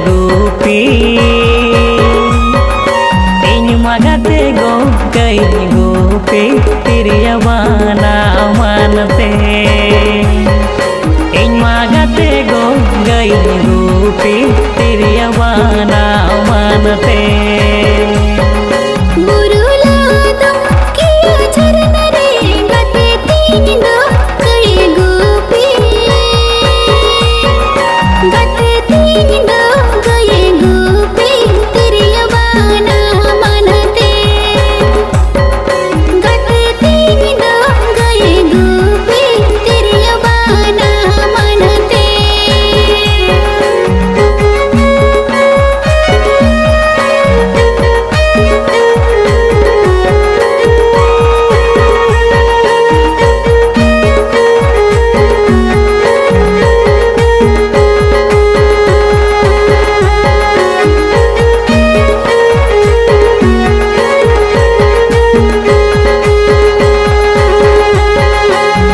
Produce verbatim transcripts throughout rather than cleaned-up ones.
ᱜᱩᱯᱤ, ᱤᱧ ᱢᱟ ᱜᱟᱛᱮ ᱜᱚ ᱠᱟᱹᱭ ᱜᱩᱯᱤ, ᱛᱤᱨᱭᱟᱹ ᱵᱟᱱᱟᱢ ᱟᱱᱛᱮ᱾ ᱤᱧ ᱢᱟ ᱜᱟᱛᱮ ᱜᱚ ᱜᱟᱹᱭ ᱜᱩᱯᱤ, ᱛᱤᱨᱭᱟᱹ ᱵᱟᱱᱟᱢ ᱟᱱᱛᱮ᱾ ᱵᱩᱨᱩ ᱞᱚᱫᱚᱢ ᱠᱤᱭᱟᱹ ᱡᱷᱟᱨᱱᱟ ᱨᱮ, ᱜᱟᱛᱮ ᱛᱤᱧ ᱫᱚ ᱜᱟᱹᱭ ᱜᱩᱯᱤ᱾ ᱜᱟᱛᱮ ᱛᱤᱧ ᱫᱚ ᱜᱟᱹᱭ ᱜᱩᱯᱤ, ᱛᱤᱨᱭᱟᱹ ᱵᱟᱱᱟᱢ ᱟᱱᱛᱮ᱾ ᱜᱟᱛᱮ ᱛᱤᱧ ᱫᱚ ᱜᱟᱹᱭ ᱜᱩᱯᱤ, ᱛᱤᱨᱭᱳ ᱵᱟᱱᱟᱢ ᱟᱱᱛᱮ᱾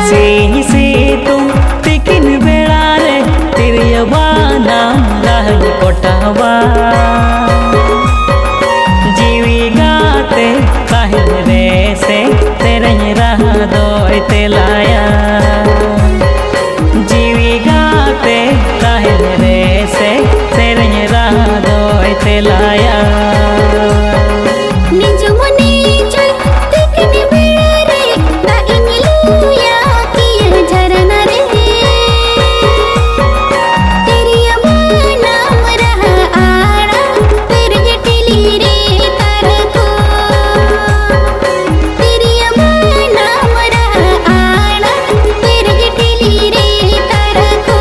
ᱥᱤᱧ ᱥᱤᱛᱩᱝ ᱛᱤᱠᱤᱱ ᱵᱮᱲᱟ ᱨᱮ, ᱛᱤᱨᱭᱳ ᱵᱟᱱᱟᱢ ᱨᱟᱦᱟᱧ ᱠᱚᱴᱟᱣᱟ᱾ ᱡᱤᱣᱤ ᱜᱟᱛᱮ ᱛᱟᱦᱮᱱ ᱨᱮ ᱥᱮ, ᱥᱮᱨᱮᱧ ᱨᱟᱦᱟ ᱫᱚᱭ ᱛᱮᱞᱟᱭᱟ᱾ ᱡᱤᱣᱤ ᱜᱟᱛᱮ ᱛᱟᱦᱮᱱ ᱨᱮ ᱥᱮ, ᱥᱮᱨᱮᱧ ᱨᱟᱦᱟ ᱫᱚᱭ ᱛᱮᱞᱟᱭᱟ᱾ ᱱᱤᱡ ᱢᱚᱱᱮ ᱪᱚᱞ ᱛᱤᱠᱤᱱ ᱵᱮᱲᱟ ᱨᱮ, ᱫᱟᱜ ᱤᱧ ᱞᱩᱭᱟ ᱠᱤᱭᱟᱹ ᱡᱷᱟᱨᱱᱟ ᱨᱮ᱾ ᱛᱤᱨᱭᱳ ᱵᱟᱱᱟᱢ ᱨᱟᱦᱟ ᱟᱲᱟᱝ, ᱯᱮᱨᱮᱡ ᱴᱷᱤᱞᱤ ᱨᱮ ᱛᱟᱨᱠᱚ᱾ ᱛᱤᱨᱭᱳ ᱵᱟᱱᱟᱢ ᱨᱟᱦᱟ ᱟᱲᱟᱝ, ᱯᱮᱨᱮᱡ ᱴᱷᱤᱞᱤ ᱨᱮ ᱛᱟᱨᱠᱚ᱾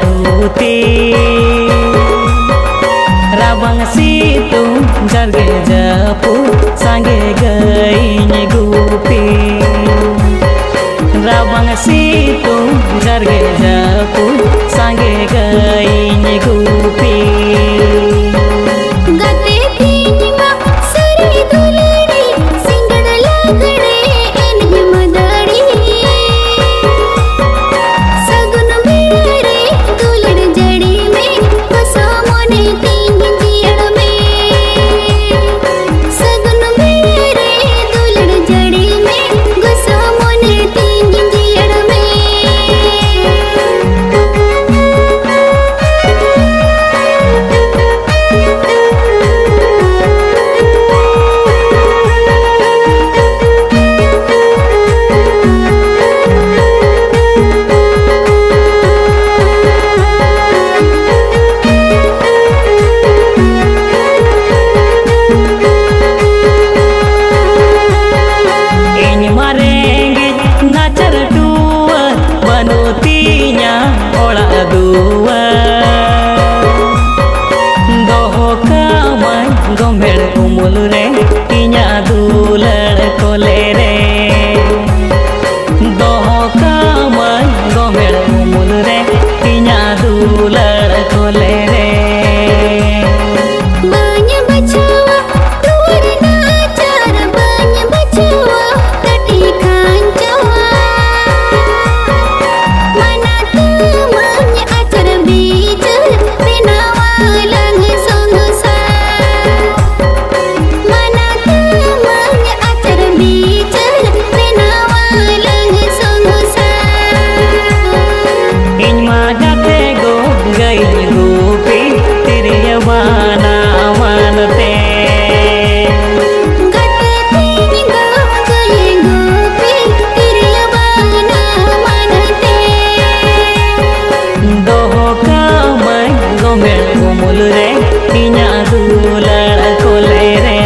ᱫᱷᱩᱛᱤ᱾ ᱨᱟᱵᱟᱝ ᱥᱤᱛᱩᱝ ᱡᱟᱨᱜᱮ ᱡᱟᱹᱯᱩᱫ ᱥᱟᱸᱜᱮ ᱜᱟᱹᱭᱤᱧ ᱜᱩᱯᱤ᱾ ᱨᱟᱵᱟᱝ ᱥᱤᱛᱩᱝ ᱡᱟᱨᱜᱮ ᱡᱟᱹᱯᱩᱫ ᱥᱟᱸᱜᱮ ᱜᱟᱹᱭᱤᱧ ᱜᱩᱯᱤ᱾ ᱜᱟᱛᱮ ᱛᱤᱧ ᱢᱟ ᱥᱟᱹᱨᱤ ᱫᱩᱞᱟᱹᱲᱤ, ᱥᱤᱸᱜᱟᱹᱲ ᱞᱟᱜᱽᱲᱮ ᱮᱱᱮᱡ ᱢᱟᱹᱫᱟᱹᱲᱤ᱾ ᱥᱟᱹᱜᱩᱱ ᱵᱮᱲᱟ ᱨᱮ ᱫᱩᱞᱟᱹᱲ ᱡᱟᱹᱲᱤ ᱢᱮ, ᱜᱚᱥᱚ ᱢᱚᱱᱮ ᱛᱤᱧ ᱡᱤᱭᱟᱹᱲ ᱢᱮ᱾ ᱥᱟᱹᱜᱩᱱ ᱵᱮᱲᱟ ᱨᱮ ᱫᱩᱞᱟᱹᱲ ᱡᱟᱹᱲᱤ ᱢᱮ, ᱜᱚᱥᱚ ᱢᱚᱱᱮ ᱛᱤᱧ ᱡᱤᱭᱟᱹᱲ ᱢᱮ᱾ ᱤᱧ ᱢᱟ ᱨᱮᱸᱜᱮᱡ ᱱᱟᱪᱟᱨ ᱴᱩᱣᱟᱹᱨ, ᱵᱟᱹᱱᱩᱜ ᱛᱤᱧᱟ ᱚᱲᱟᱜ ᱫᱩᱣᱟᱹᱨ᱾ ᱫᱚᱦᱚ ᱠᱟᱢᱟᱹᱧ ᱜᱚᱢᱮᱲ ᱩᱢᱩᱞ ᱨᱮ, ᱤᱧᱟᱜ ᱫᱩᱞᱟᱹᱲ ᱠᱚᱞᱮ ᱨᱮ᱾ ᱫᱚᱦᱚ ᱠᱟᱢᱟᱹᱧ ᱜᱚᱢᱮᱲ ᱩᱢᱩᱞ ᱨᱮ, ᱤᱧᱟᱜ ᱫᱩᱞᱟᱹᱲ ᱠᱚᱞᱮ ᱨᱮ᱾ ᱵᱟᱹᱧ ᱵᱩᱡᱷᱟᱹᱣᱟ ᱫᱩᱣᱟᱹᱨ ᱨᱮᱱᱟᱜ ᱪᱟᱨ, ᱵᱟᱹᱧ ᱵᱩᱡᱷᱟᱹᱣᱟ ᱠᱟᱹᱴᱤᱡ ᱠᱷᱟᱧᱪᱚᱣᱟ᱾ ᱢᱟᱱᱟ ᱛᱟᱢᱟᱹᱧ ᱟᱪᱟᱨ ᱵᱤᱪᱟᱹᱨ, ᱵᱮᱱᱟᱣᱟ ᱞᱟᱝ ᱥᱚᱝᱥᱟᱨ᱾ ᱢᱟᱱᱟ ᱛᱟᱢᱟᱹᱧ ᱟᱪᱟᱨ ᱵᱤᱪᱟᱹᱨ, ᱵᱮᱱᱟᱣᱟ ᱞᱟᱝ ᱥᱚᱝᱥᱟᱨ᱾ ᱤᱧ ᱢᱟ ᱜᱟᱛᱮ ᱜᱚ ᱜᱟᱹᱭ ᱜᱩᱯᱤ, ᱛᱤᱨᱭᱳ ᱵᱟᱱᱟᱢ ᱟᱱᱛᱮ᱾ ᱜᱟᱛᱮ ᱛᱤᱧ ᱜᱚ ᱜᱟᱹᱭ ᱜᱩᱯᱤ, ᱛᱤᱨᱭᱳ ᱵᱟᱱᱟᱢ ᱟᱱᱛᱮ᱾ ᱫᱚᱦᱚ ᱠᱟᱢᱟᱹᱧ ᱜᱚᱢᱮᱲ ᱩᱢᱩᱞ ᱨᱮ, ᱤᱧᱟᱜ ᱫᱩᱞᱟᱹᱲ ᱠᱚᱞᱮ ᱨᱮ᱾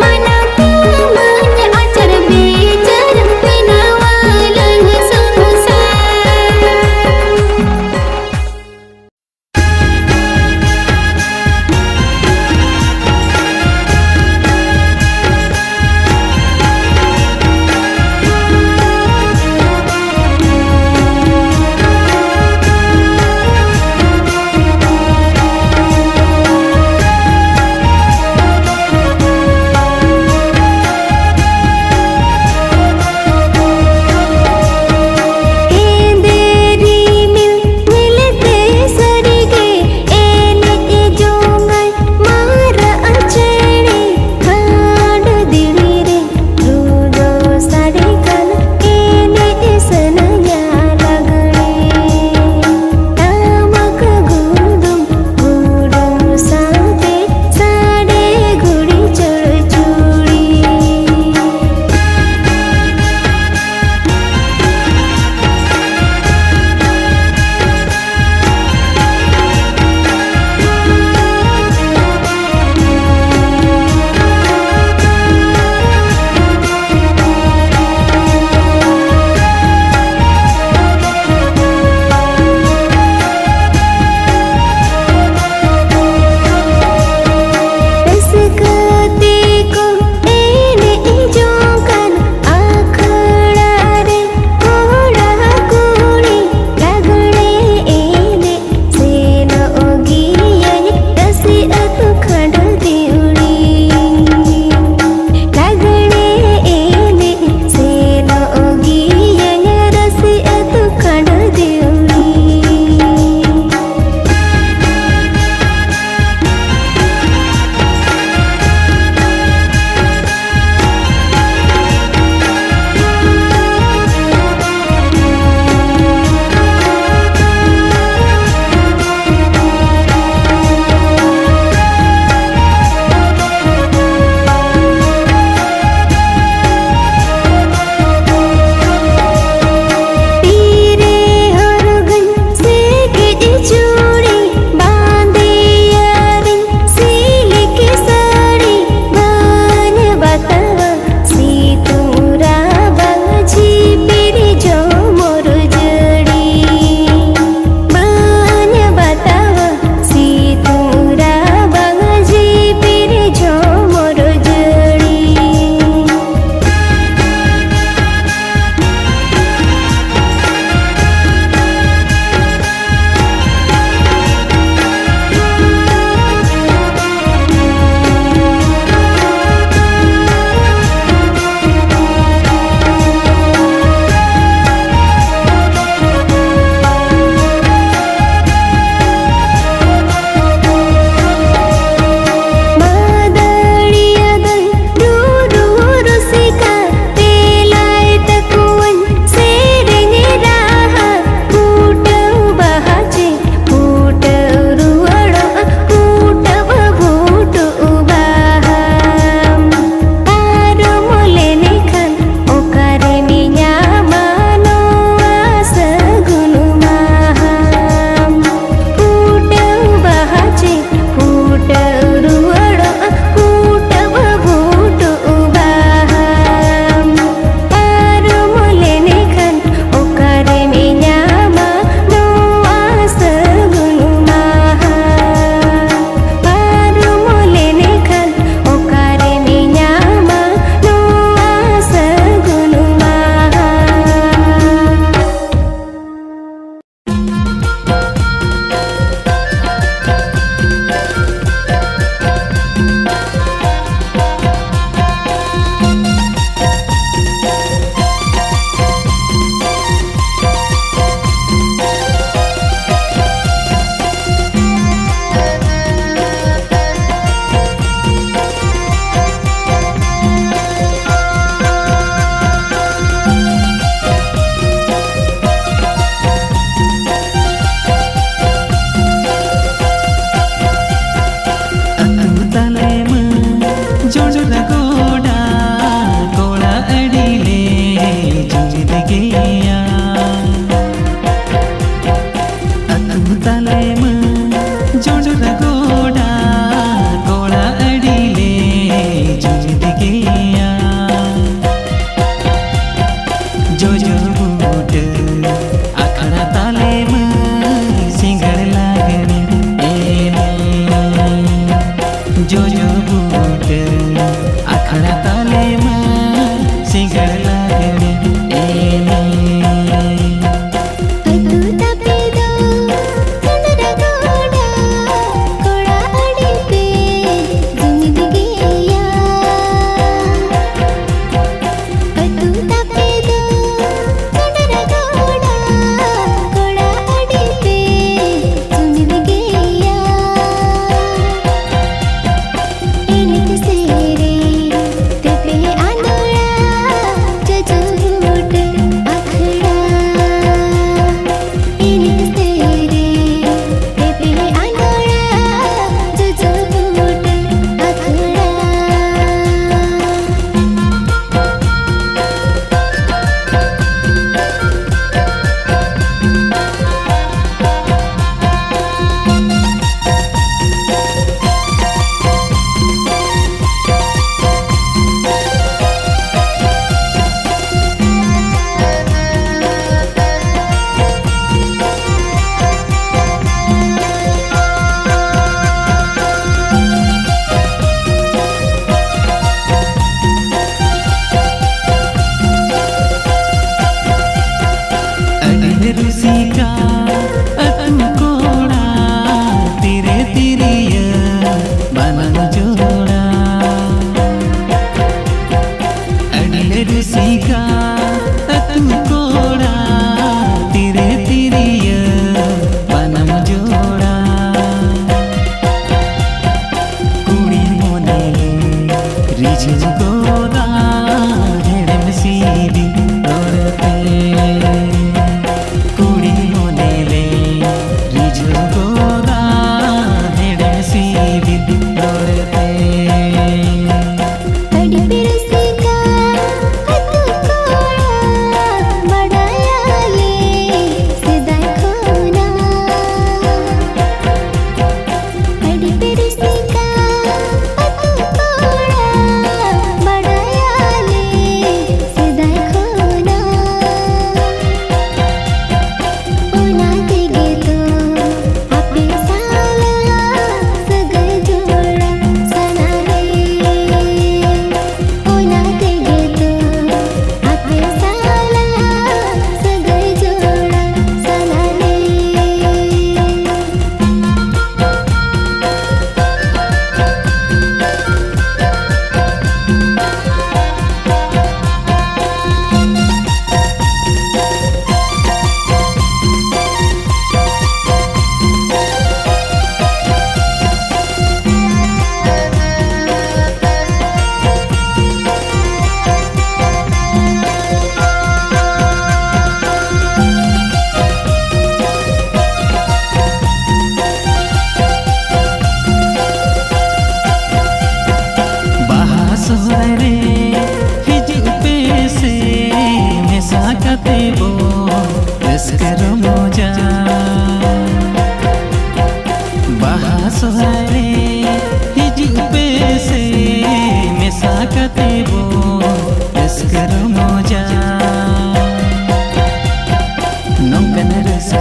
ᱢᱟᱱᱟ ᱛᱟᱢᱟᱹᱧ ᱟᱪᱟᱨ ᱵᱤᱪᱟᱹᱨ, ᱵᱮᱱᱟᱣᱟ ᱞᱟᱝ ᱥᱚᱝᱥᱟᱨ᱾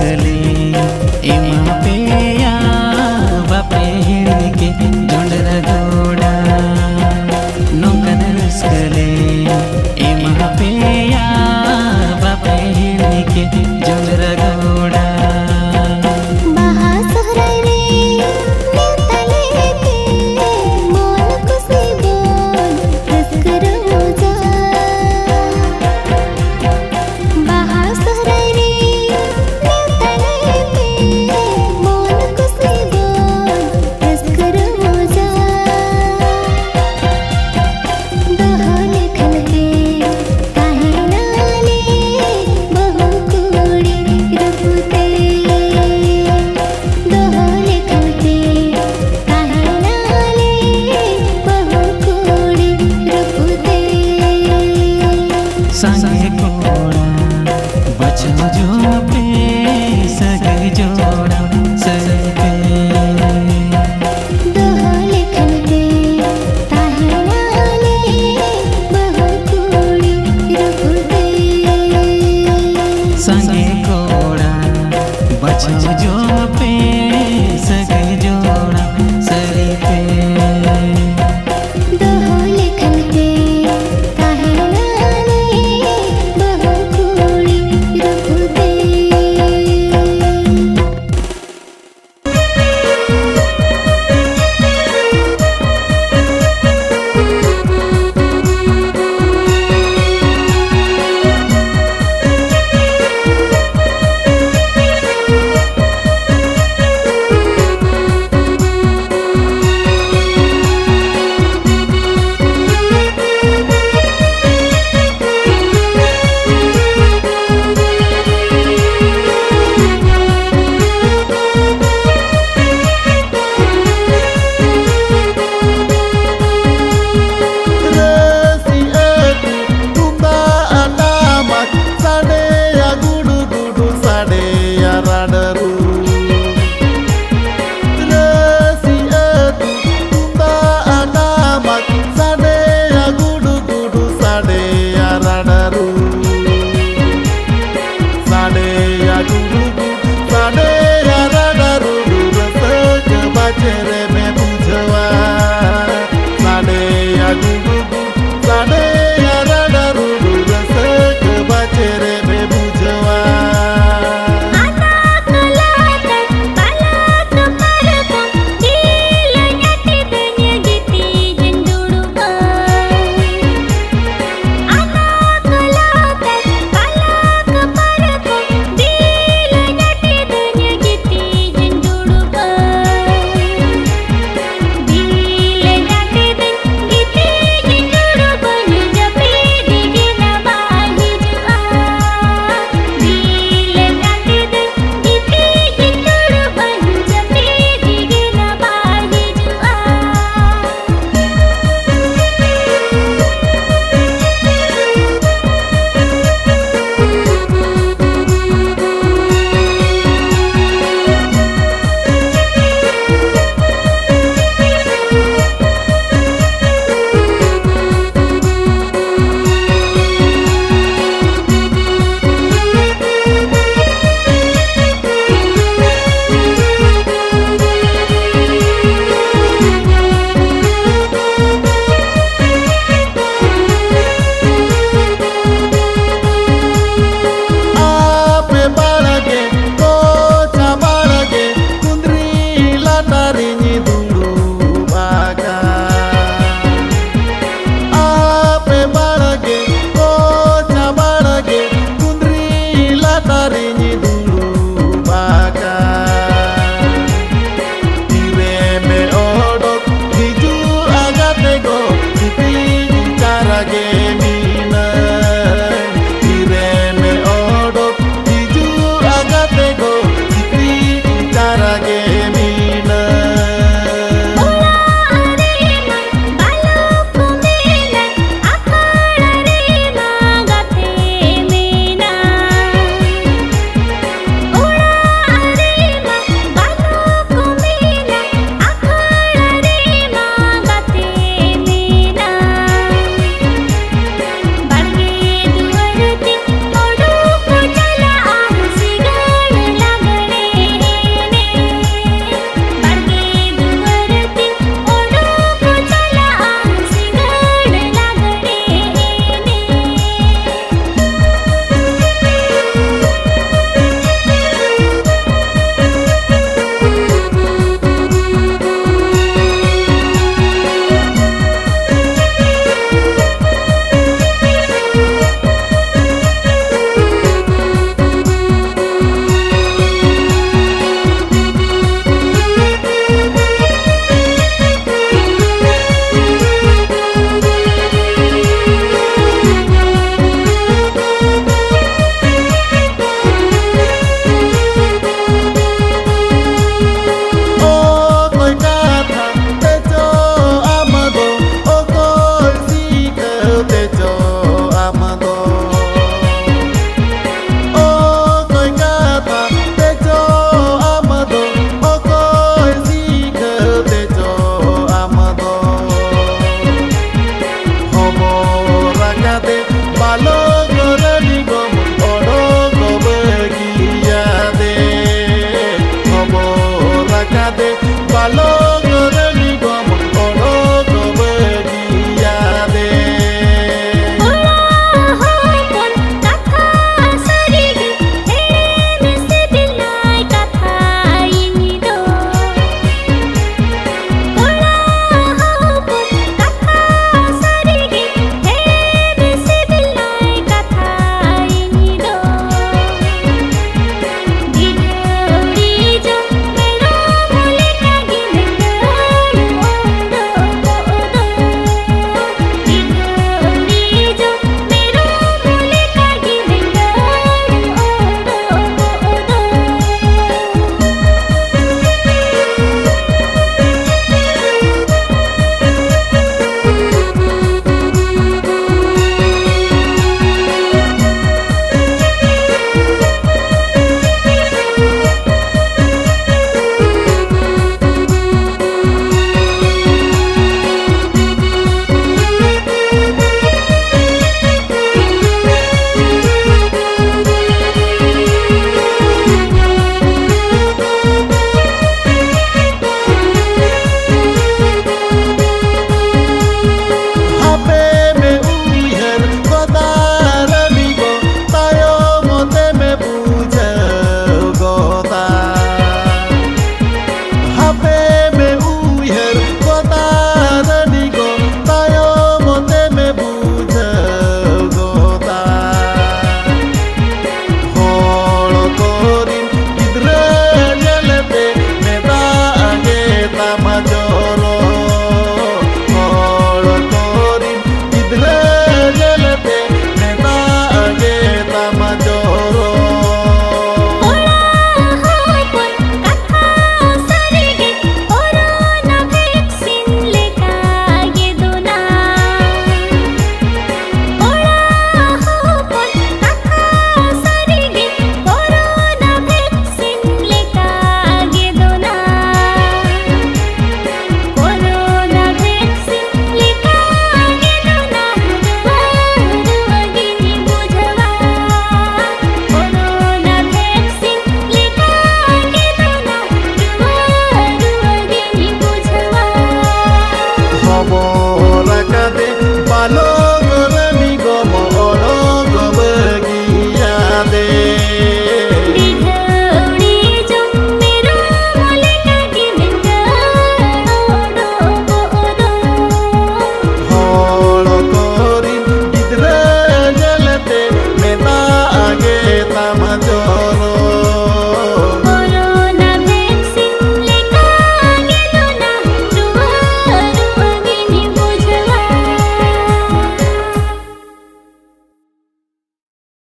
ᱨᱟᱹᱥᱠᱟᱹ ᱞᱮ ᱮᱢᱟ ᱯᱮᱭᱟ, ᱵᱟᱯᱮ ᱦᱤᱲᱤᱧ ᱠᱮ ᱡᱚᱸᱰᱨᱟ ᱜᱚᱰᱟ᱾ ᱱᱚᱝᱠᱟᱱ ᱨᱟᱹᱥᱠᱟᱹ ᱞᱮ ᱮᱢᱟ ᱯᱮᱭᱟ, ᱵᱟᱯᱮ ᱦᱤᱲᱤᱧ ᱠᱮ ᱡᱚᱸᱰᱨᱟ ᱜᱚᱰᱟ᱾ ᱵᱟᱦᱟ ᱥᱚᱦᱨᱟᱭ ᱨᱮ ᱱᱮᱣᱛᱟ ᱞᱮᱯᱮ, ᱢᱚᱱ ᱠᱩᱥᱤ ᱵᱚᱱ ᱨᱟᱹᱥᱠᱟᱹ ᱨᱚᱢᱚᱡᱟ᱾ ᱵᱟᱦᱟ ᱥᱚᱦᱨᱟᱭ ᱨᱮ ᱱᱮᱣᱛᱟ ᱞᱮᱯᱮ, ᱢᱚᱱ ᱠᱩᱥᱤ ᱵᱚᱱ ᱨᱟᱹᱥᱠᱟᱹ ᱨᱚᱢᱚᱡᱟ᱾ ᱫᱚᱦᱚ ᱞᱮᱠᱷᱟᱱ ᱯᱮ ᱛᱟᱦᱮᱱᱟᱞᱮ ᱵᱟᱹᱦᱩ ᱠᱩᱲᱤ ᱨᱩᱯ ᱛᱮ᱾ ᱫᱚᱦᱚ ᱞᱮᱠᱷᱟᱱ ᱯᱮ ᱛᱟᱦᱮᱱᱟᱞᱮ ᱵᱟᱹᱦᱩ ᱠᱩᱲᱤ ᱨᱩᱯ ᱛᱮ᱾ ᱥᱟᱸᱜᱮ ᱠᱚᱲᱟ ᱵᱟᱪᱷᱟᱣ ᱡᱚᱝ ᱯᱮ, ᱥᱟᱹᱜᱟᱹᱭ ᱡᱚᱲᱟᱣ ᱥᱟᱹᱨᱤ ᱯᱮ᱾ ᱫᱚᱦᱚ ᱞᱮᱠᱷᱟᱱ ᱯᱮ ᱛᱟᱦᱮᱱᱟᱞᱮ ᱵᱟᱹᱦᱩ ᱠᱩᱲᱤ ᱨᱩᱯ ᱛᱮ᱾ ᱥᱟᱸᱜᱮ ᱠᱚᱲᱟ ᱵᱟᱪᱷᱟᱣ ᱡᱚᱝ ᱯᱮ, ᱥᱟᱹᱜᱟᱹᱭ ᱡᱚᱲᱟᱣ ᱥᱟᱹᱨᱤ ᱯᱮ᱾ ᱫᱚᱦᱚ ᱞᱮᱠᱷᱟᱱ ᱯᱮ ᱛᱟᱦᱮᱱᱟᱞᱮ ᱵᱟᱹᱦᱩ ᱠᱩᱲᱤ ᱨᱩᱯ ᱛᱮ᱾ ᱠᱮᱨᱮ